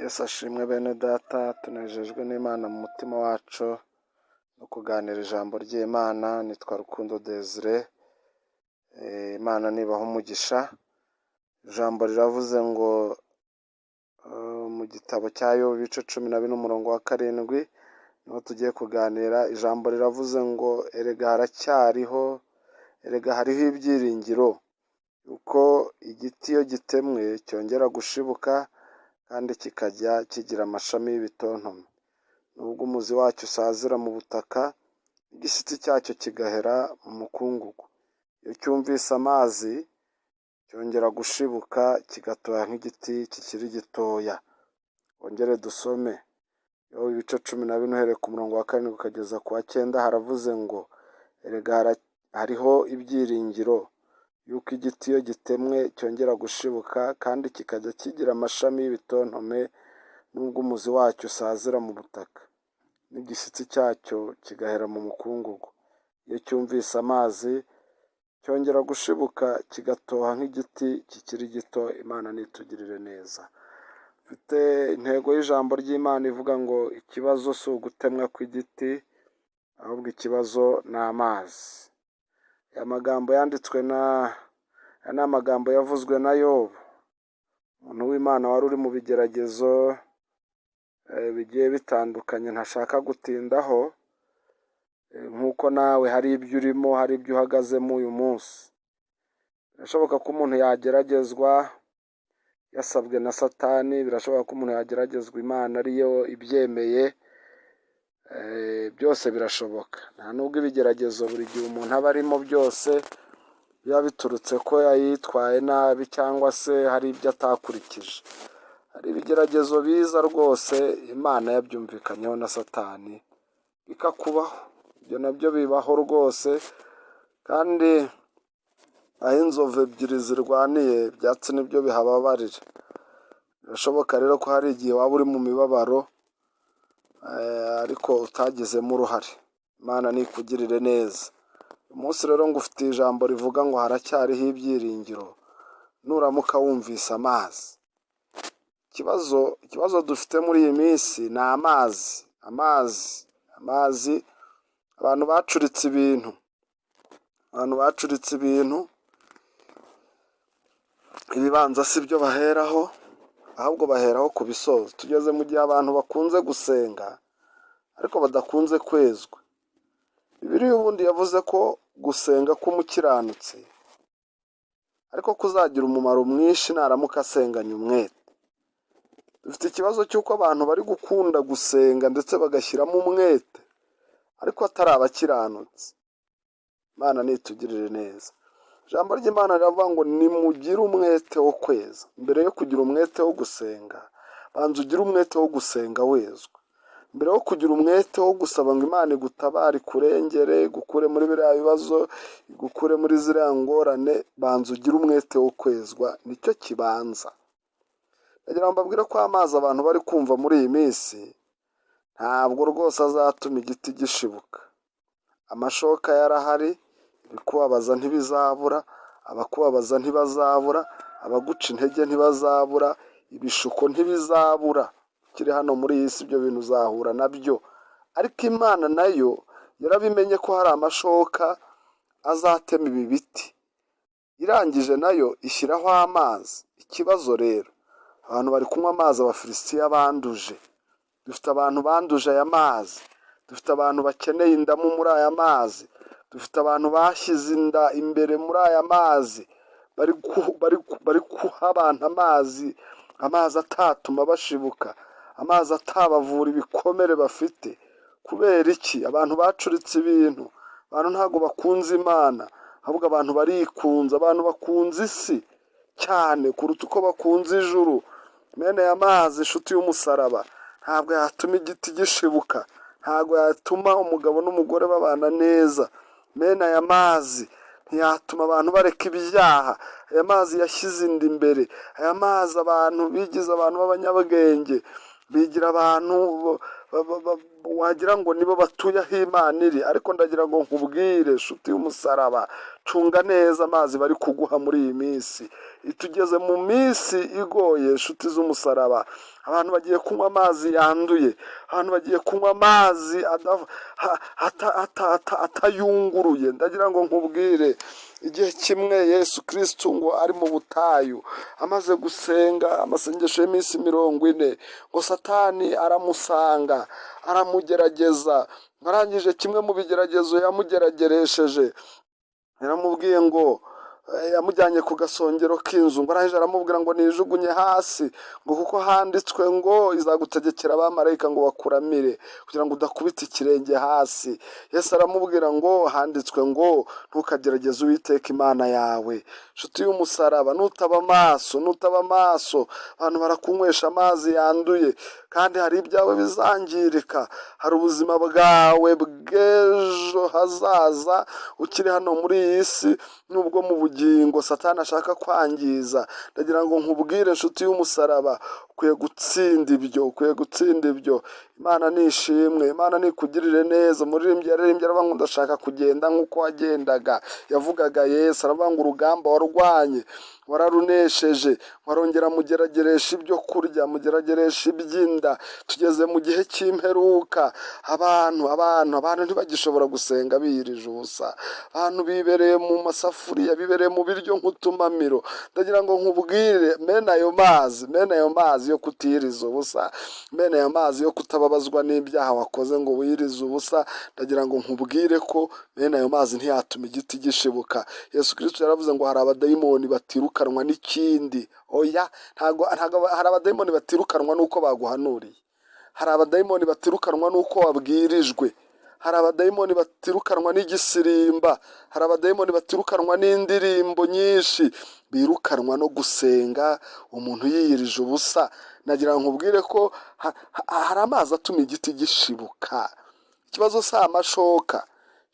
Yesu ashimwe bene data, tunejejwe n'Imana mu mutima wacu no kuganira ijambo ry'Imana. Nitwa Rukundo Desire, Imana nibaha umugisha. Ijambo riravuze ngo mu gitabo cya Yobu ibice 14 umurongo wa 7 niho tugiye kuganira. Ijambo riravuze ngo erega haracyariho, erega hariho ibyiringiro uko igiti iyo gitemwe cyongera gushibuka kandi kikajya kigira amashami y'ibitontome, nubwo umuzi wacyo usazira mu butaka, igishyitsi cyacyo kigahera mu mukungugu. Iyo cyumvise amazi cyongera gushibuka kigatoha nk'igiti kikiri gitoya. Wongere dusome Yobu ibice 14 uhereye ku murongo wa 7 ukageza ku wa 9, haravuze ngo erega hariho ibyiringiro yuko igiti iyo gitemwe cyongera gushibuka kandi kikajya kigira amashami y'ibitontome, nubwo umuzi wacyo usazira mu butaka, n'igishyitsi cyacyo kigahera mu mukungugu. Iyo cyumvise amazi cyongera gushibuka kigatoha nk'igiti kikiri gito. Imana nitugirire neza. Mfite intego y'ijambo ry'Imana ivuga ngo ikibazo si ugutemwa kw'igiti, ahubwo ikibazo ni amazi. Aya magambo yanditswe na, aya ni amagambo yavuzwe na Yobu, umuntu w'Imana wari uri mu bigeragezo bigiye bitandukanye ntashaka gutindaho, nk'uko nawe hari ibyo urimo, hari ibyo uhagazemo uyu munsi. Birashoboka ko umuntu yageragezwa yasabwe na Satani, birashoboka ko umuntu yageragezwa Imana ariyo ibyemeye, byose birashoboka. Nta nubwo ibigeragezo buri gihe umuntu aba arimo byose biba biturutse ko yitwaye nabi cyangwa se hari ibyo atakurikije. Hari ibigeragezo biza rwose Imana yabyumvikanyeho na Satani bikakubaho, ibyo nabyo bibaho rwose, kandi aho inzovu ebyiri zirwaniye ibyatsi nibyo bihababarira. Birashoboka rero ko hari igihe waba uri mu mibabaro ariko utagizemo uruhare. Imana nikugirire neza. Uyu munsi rero ngufitiye ijambo rivuga ngo haracyariho ibyiringiro nuramuka wumvise amazi. Ikibazo dufite muri iyi minsi ni amazi, amazi, amazi. Abantu bacuritse ibintu, abantu bacuritse ibintu, ibibanza si byo baheraho, ahubwo baheraho ku bisozo. Tugeze mu gihe abantu bakunze gusenga ariko badakunze kwezwa. Bibiliya ubundi yavuze ko gusenga k'umukiranutsi ariko kuzagira umumaro mwinshi naramuka asenganye umwete. Dufite ikibazo cy'uko abantu bari gukunda gusenga ndetse bagashyiramo umwete ariko atari abakiranutsi. Imana nitugirire neza. Ijambo ry'Imana riravuga ngo nimugire umwete wo kweza. Mbere yo kugira umwete wo gusenga, banza ugire umwete wo gusenga wezwa. Mbere yo kugira umwete wo gusaba ngo Imana igutabare, ikurengere, igukure muri biriya bibazo, igukure muri ziriya ngorane, banza ugire umwete wo kwezwa, nicyo kibanza. Ndagira ngo mbabwire ko amazi abantu bari kumva muri iyi minsi ntabwo rwose azatuma igiti gishibuka. Amashoka yarahari, ibikubabaza ntibizabura, abakubabaza ntibazabura, abaguca intege ntibazabura, ibishuko ntibizabura. Ukiri hano muri iyi si ibyo bintu uzahura nabyo. Ariko Imana nayo yarabimenye ko hari amashoka azatema ibi biti, irangije nayo ishyiraho amazi. Ikibazo rero, abantu bari kunywa amazi Abafilisitiya banduje. Dufite abantu banduje aya mazi, dufite abantu bakeneye indamu muri aya mazi, dufite abantu bashyize inda imbere muri aya mazi, bari guha abantu amazi, amazi atatuma bashibuka, amazi atabavura ibikomere bafite. Kubera iki? Abantu bacuritse ibintu, abantu ntabwo bakunze Imana, ahubwo abantu barikunze, abantu bakunze isi cyane kuruta uko bakunze ijuru. Mene aya mazi, inshuti y'umusaraba, ntabwo yatuma igiti gishibuka, ntabwo yatuma umugabo n'umugore babana neza. Mene aya mazi ntiyatuma abantu bareka ibyaha. Aya mazi yashyize inda imbere, aya mazi abantu bigize abantu b'abanyabwenge, bigira abantu wagira ngo nibo batuye aho Imana iri. Ariko ndagira ngo nkubwire nshuti y'umusaraba, cunga neza amazi bari kuguha muri iyi minsi. Tugeze mu minsi igoye, inshuti z'umusaraba. Abantu bagiye kunywa amazi yanduye, abantu bagiye kunywa amazi atayunguruye. Ndagira ngo nkubwire, igihe kimwe Yesu Kirisitu ngo ari mu butayu, amaze gusenga amasengesho y'iminsi 40, ngo Satani aramusanga aramugerageza. Arangije, kimwe mu bigeragezo yamugerageresheje, yaramubwiye ngo yamujyanye ku gasongero k'inzu, ngo arangije aramubwira ngo nijugunye hasi, ngo kuko handitswe ngo izagutegekera abamarayika ngo bakuramire kugira ngo udakubita ikirenge hasi. Yesu aramubwira ngo handitswe ngo ntukagerageze Uwiteka Imana yawe. Inshuti y'umusaraba, nutaba amaso, nutaba amaso, abantu barakunywesha amazi yanduye, kandi hari ibyawe bizangirika, hari ubuzima bwawe bw'ejo hazaza ukiri hano muri iyi si, nubwo mu bugingo Satani ashaka kwangiza. Ndagira ngo nkubwire, inshuti y'umusaraba, ukwiye gutsinda ibyo, ukwiye gutsinda ibyo. Imana nishimwe, Imana nikugirire neza. Umuririmbyi yaririmbye aravuga ngo ndashaka kugenda nk'uko wagendaga. Yavugaga Yesu, aravuga ngo urugamba warwanye wararunesheje. Warongera mugerageresha ibyo kurya, mugerageresha iby'inda. Tugeze mu gihe cy'imperuka, abantu ntibagishobora gusenga biyirije ubusa. Abantu bibereye mu masafuriya, bibereye mu biryo nk'utumamiro. Ndagira ngo nkubwire, mene ayo mazi, mene ayo mazi yo kutiyiriza ubusa, mene ayo mazi yo kutababazwa n'ibyaha wakoze ngo wiyirize ubusa. Ndagira ngo nkubwire ko mene ayo mazi ntiyatuma igiti gishibuka. Yesu Kristo yaravuze ngo hari abadayimoni batirukanwa n'ikindi. Oya, ntago hari abadayimoni batirukanwa n'uko baguhanuriye, hari abadayimoni batirukanwa n'uko wabwirijwe, hari abadayimoni batirukanwa n'igisirimba, hari abadayimoni batirukanwa n'indirimbo nyinshi, birukanwa no gusenga umuntu yiyirije ubusa. Nagira ngo nkubwire ko hari amazi atuma igiti gishibuka. Ikibazo si amashoka,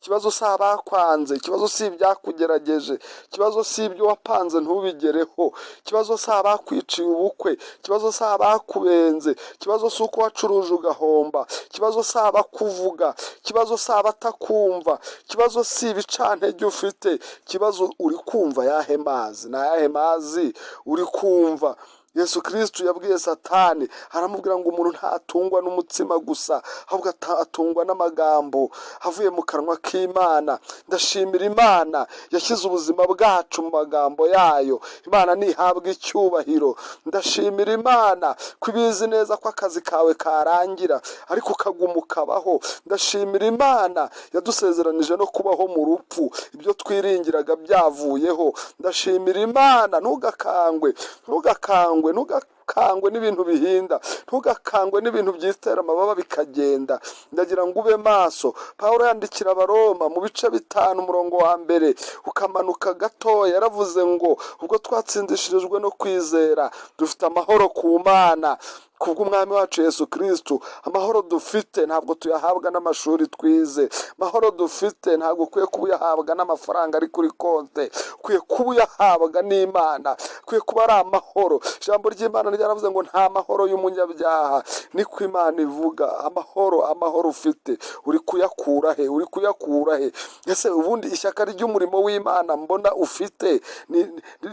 ikibazo si abakwanze, ikibazo si ibyakugerageje, ikibazo si ibyo wapanze ntubigereho, ikibazo si abakwiciye ubukwe, ikibazo si abakubenze, ikibazo si uko wacuruje ugahomba, ikibazo si abakuvuga, ikibazo si abatakumva, ikibazo si ibicantege ufite. Ikibazo, uri kumva yahe mazi? Ni ayahe mazi uri kumva? Yesu Kristo yabwiye Satani, aramubwira ngo umuntu ntatungwa n'umutsima gusa, ahubwo atungwa n'amagambo avuye mu kanwa k'Imana. Ndashimira Imana yashyize ubuzima bwacu mu magambo yayo. Imana ntihabwe icyubahiro. Ndashimira Imana ko ibizi neza ko akazi kawe karangira, ariko ukaguma ukabaho. Ndashimira Imana yadusezeranije no kubaho mu rupfu ibyo twiringiraga byavuyeho. Ndashimira Imana. Ntugakangwe, ntugakangwe, ntugakangwe n'ibintu bihinda, ntugakangwe n'ibintu byitera amababa bikagenda. Ndagira ngo ube maso. Pawulo yandikira Abaroma mu bice 5, umurongo wa 1 ukamanuka gatoya, yaravuze ngo ubwo twatsindishirijwe no kwizera, dufite amahoro ku Mana kubw'Umwami wacu Yesu Kristo. Amahoro dufite ntabwo tuyahabwa n'amashuri twize. Amahoro dufite ntabwo ukwiye kuba uyahabwa n'amafaranga ari kuri konte, ukwiye kuba uyahabwa n'Imana, ukwiye kuba ari amahoro. Ijambo ry'Imana ryaravuze ngo nta mahoro y'umunyabyaha, niko Imana ivuga. Amahoro, amahoro ufite uri kuyakura he? Uri kuyakura he? Ese ubundi ishyaka ry'umurimo w'Imana mbona ufite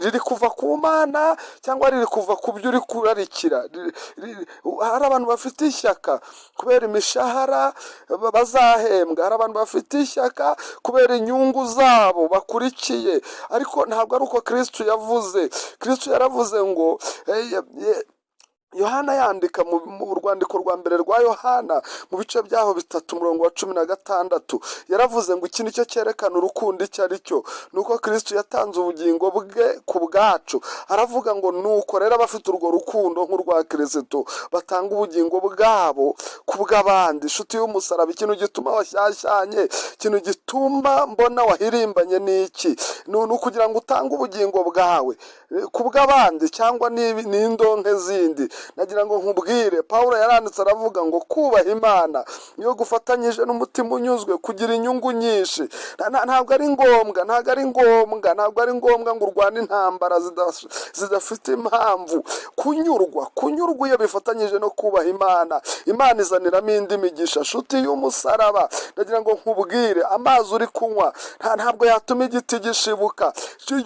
riri kuva ku Mana cyangwa riri kuva ku byo uri kurarikira? Hari abantu bafite ishyaka kubera imishahara bazahembwa, hari abantu bafite ishyaka kubera inyungu zabo bakurikiye, ariko ntabwo ari uko Kristo yavuze. Kristo yaravuze ngo Yohana yandika mu rwandiko rwa mbere rwa Yohana, mu bice byaho 3, umurongo wa 16, yaravuze ngo iki nicyo cyerekana urukundo icyo ari cyo, ni uko Kristo yatanze ubugingo bwe ku bwacu. Aravuga ngo nuko rero abafite urwo rukundo nk'urwa Kristo batanga ubugingo bwabo ku bw'abandi. Inshuti y'umusaraba, ikintu gituma washyashyanye, ikintu gituma mbona wahirimbanye ni iki? Ni ukugira ngo utange ubugingo bwawe ku bw'abandi, cyangwa ni indonke zindi? Nagira ngo nkubwire, Pawulo yaranditse aravuga ngo kubaha Imana niyo gufatanyije n'umutima unyuzwe kugira inyungu nyinshi. Ntabwo ari ngombwa, ntabwo ari ngombwa, ntabwo ari ngombwa ngo urwane intambara zidafite impamvu. Kunyurwa, kunyurwa iyo bifatanyije no kubaha Imana, Imana izaniramo indi migisha. Nshuti y'umusaraba, ndagira ngo nkubwire, amazi uri kunywa ntabwo yatuma igiti gishibuka.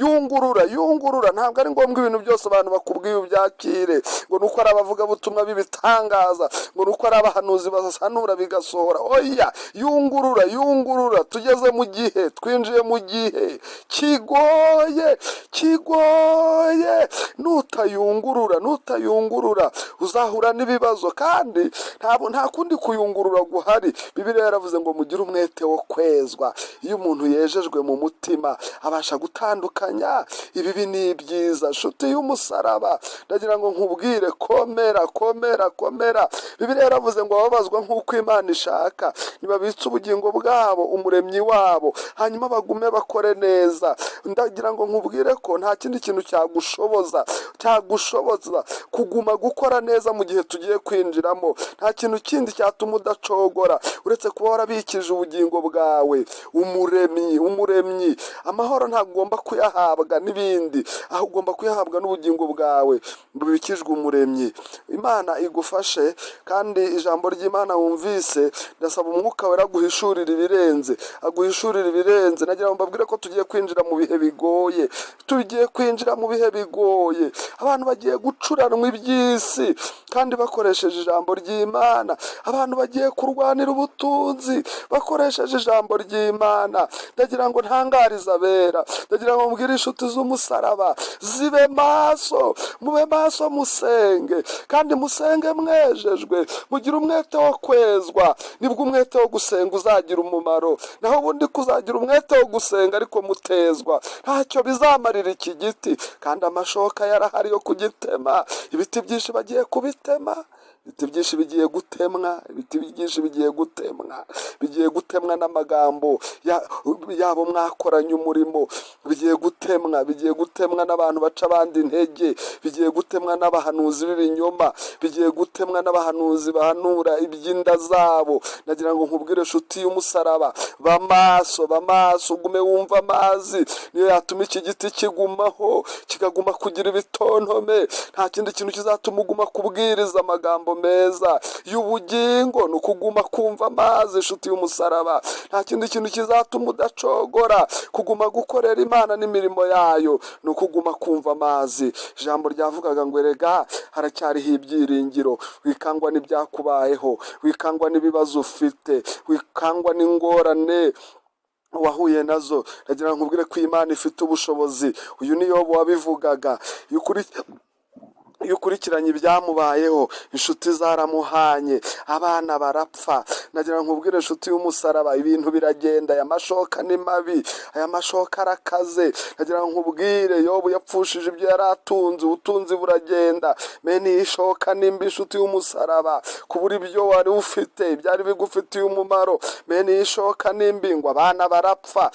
Yungurura, yungurura. Ntabwo ari ngombwa ibintu byose abantu bakubwiye ubyakire, ngo nuko ari abavugabutumwa b'ibitangaza, ngo nuko ari abahanuzi basanura bigasohora. Oya, yungurura, yungurura. Tugeze mu gihe, twinjiye mu gihe kigoye, kigoye. Nutayungurura, nutayungurura uzahura n'ibibazo, kandi nta kundi kuyungurura guhari. Bibiliya yaravuze ngo mugire umwete wo kwezwa. Iyo umuntu yejejwe mu mutima abasha gutandukanya ibibi n'ibyiza. Nshuti y'umusaraba, ndagira ngo nkubwire, komera, komera, komera. Bibiliya yaravuze ngo ababazwa nk'uko Imana ishaka ntibabitse ubugingo bwabo umuremyi wabo, hanyuma bagume bakore neza. Ndagira ngo nkubwire ko nta kindi kintu cyagushoboza kuguma gukora neza mu gihe tugiye kwinjiramo. Nta kintu kindi cyatuma udacogora uretse kuba warabikije ubugingo bwawe umuremyi. Umuremyi, amahoro ntabwo ugomba kuyahabwa n'ibindi, aho ugomba kuyahabwa n'ubugingo bwawe bubikijwe umuremyi. Imana igufashe, kandi ijambo ry'Imana wumvise, ndasaba Umwuka Wera aguhishurira ibirenze, aguhishurira ibirenze. Nagira ngo mbabwire ko tugiye kwinjira mu bihe bigoye, tugiye kwinjira mu bihe bigoye. Abantu bagiye gucuranwa iby'isi kandi bakoresheje ijambo ry'Imana. Abantu bagiye kurwanira ubutunzi bakoresheje ijambo ry'Imana. Ndagira ngo ntangarize abera, ndagira ngo mbwire inshuti z'umusaraba zibe maso, mube maso, musenge, kandi musenge mwejejwe, mugire umwete wo kwezwa. Nibwo umwete wo gusenga uzagira umumaro. Naho ubundi kuzagira umwete wo gusenga ariko mutezwa, ntacyo bizamarira iki giti. Kandi amashoka yarahari yo kugitema. Ibiti byinshi bagiye kubitema, ibiti byinshi bigiye gutemwa, ibiti byinshi bigiye gutemwa, bigiye gutemwa n'amagambo yabo mwakoranye umurimo, bigiye gutemwa, bigiye gutemwa n'abantu baca abandi intege, bigiye gutemwa n'abahanuzi b'ibinyoma, bigiye gutemwa n'abahanuzi bahanura iby'inda zabo. Nagira ngo nkubwire, nshuti y'umusaraba, ba maso, ba maso, ugume wumva amazi, niyo yatuma iki giti kigumaho, kikaguma kugira ibitontome. Nta kindi kintu kizatuma uguma kubwiriza amagambo meza y'ubugingo, ni ukuguma kumva amazi, inshuti y'umusaraba. Nta kindi kintu kizatuma udacogora kuguma gukorera Imana n'imirimo yayo, ni ukuguma kumva amazi. Ijambo ryavugaga ngo erega haracyariho ibyiringiro. Wikangwa n'ibyakubayeho, wikangwa n'ibibazo ufite, wikangwa n'ingorane wahuye nazo. Ndagira ngo nkubwire ko Imana ifite ubushobozi. Uyu ni Yobu wabivugaga. Iyo ukurikiranye ibyamubayeho, inshuti zaramuhanye, abana barapfa. Nagira ngo nkubwire, inshuti y'umusaraba, ibintu biragenda. Aya mashoka ni mabi, aya mashoka arakaze. Nagira ngo nkubwire, Yobu yapfushije ibyo yari atunze, ubutunzi buragenda. Mene iyi shoka ni mbi, inshuti y'umusaraba, kubura ibyo wari ufite, ibyari bigufitiye umumaro. Mene iyi shoka ni mbi, ngo abana barapfa.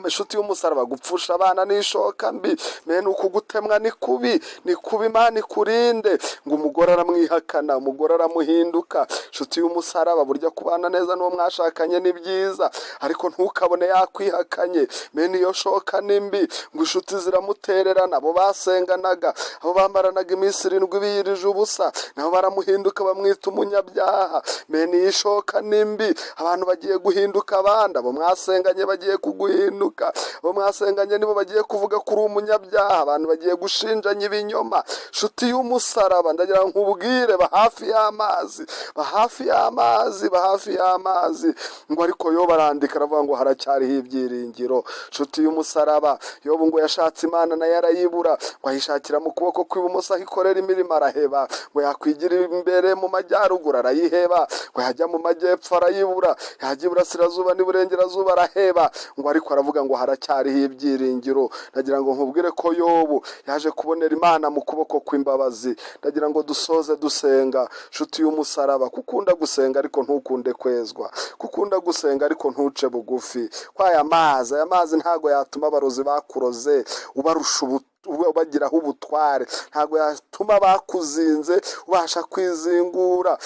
Inshuti y'umusaraba, gupfusha abana ni ishoka mbi. Mene uku gutemwa ni kubi, ni kubi. Imana ikurinde. Ngo umugore aramwihakana, umugore aramuhinduka. Inshuti y'umusaraba, burya kubana neza n'uwo mwashakanye ni byiza, ariko ntukabone yakwihakanye. Mene iyo shoka ni mbi. Ngo inshuti ziramutererana, abo basenganaga, abo bambaranaga iminsi 7 biyirije ubusa, nabo baramuhinduka, bamwita umunyabyaha. Mene iyi shoka ni mbi. Abantu bagiye guhinduka abandi. Abo mwasenganye bagiye kuguhinduka, abo mwasenganye nibo bagiye kuvuga ko uri umunyabyaha. Abantu bagiye gushinjanya ibinyoma. Nshuti y'umusaraba, ndagira ngo nkubwire, ba hafi y'amazi, ba hafi y'amazi, ba hafi y'amazi. Ngo ariko Yobu arandika aravuga ngo haracyariho ibyiringiro. Nshuti y'umusaraba, Yobu ngo yashatse Imana nayo arayibura, ngo ayishakira mu kuboko kw'ibumoso aho ikorera imirimo araheba, ngo yakwigira imbere mu majyaruguru arayiheba, ngo yajya mu majyepfo arayibura, yajya iburasirazuba n'iburengerazuba araheba. Ngo ariko aravuga ngo haracyariho ibyiringiro. Ndagira ngo nkubwire ko Yobu yaje kubonera Imana mu kuboko kw'imbabazi. Ndagira ngo dusoze dusenga, nshuti y'umusaraba. Kukunda gusenga ariko ntukunde kwezwa, kukunda gusenga ariko ntuce bugufi, ko aya mazi, aya mazi ntago yatuma abarozi bakuroze ubarusha ubagiraho ubutware, ntabwo yatuma bakuzinze ubasha kwizingura,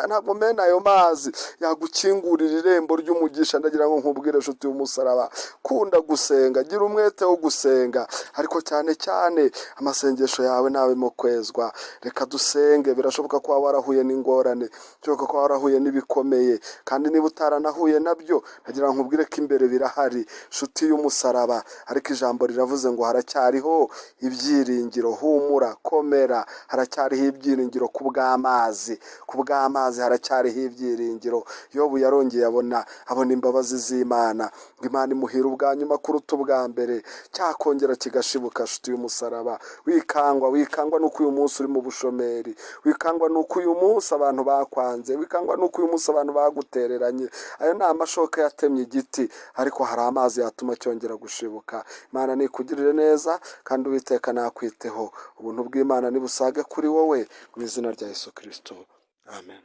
ntabwo mene ayo mazi yagukingurira irembo ry'umugisha. Ndagira ngo nkubwire, nshuti y'umusaraba, kunda gusenga, gira umwete wo gusenga, ariko cyane cyane amasengesho yawe ntabemo kwezwa. Reka dusenge. Birashoboka ko waba warahuye n'ingorane, birashoboka ko waba warahuye n'ibikomeye, kandi niba utaranahuye nabyo, ndagira ngo nkubwire ko imbere birahari, nshuti y'umusaraba. Ariko ijambo riravuze ngo haracyariho ibyiringiro. Humura, komera, haracyariho ibyiringiro ku bw'amazi, ku bw'amazi haracyariho ibyiringiro. Yobu yarongeye abona imbabazi z'Imana, ngo Imana imuhira ubwa nyuma kuruta ubwa mbere, cyakongera kigashibuka. Nshuti y'umusaraba, wikangwa, wikangwa nuko uyu munsi uri mu bushomeri, wikangwa nuko uyu munsi abantu bakwanze, wikangwa nuko uyu munsi abantu bagutereranye. Ayo ni amashoka yatemye igiti, ariko hari amazi yatuma cyongera gushibuka. Imana nikugirire neza, kandi Uwiteka nakwiteho. Ubuntu bw'Imana nibusage kuri wowe mu izina rya Yesu Kirisito, amen.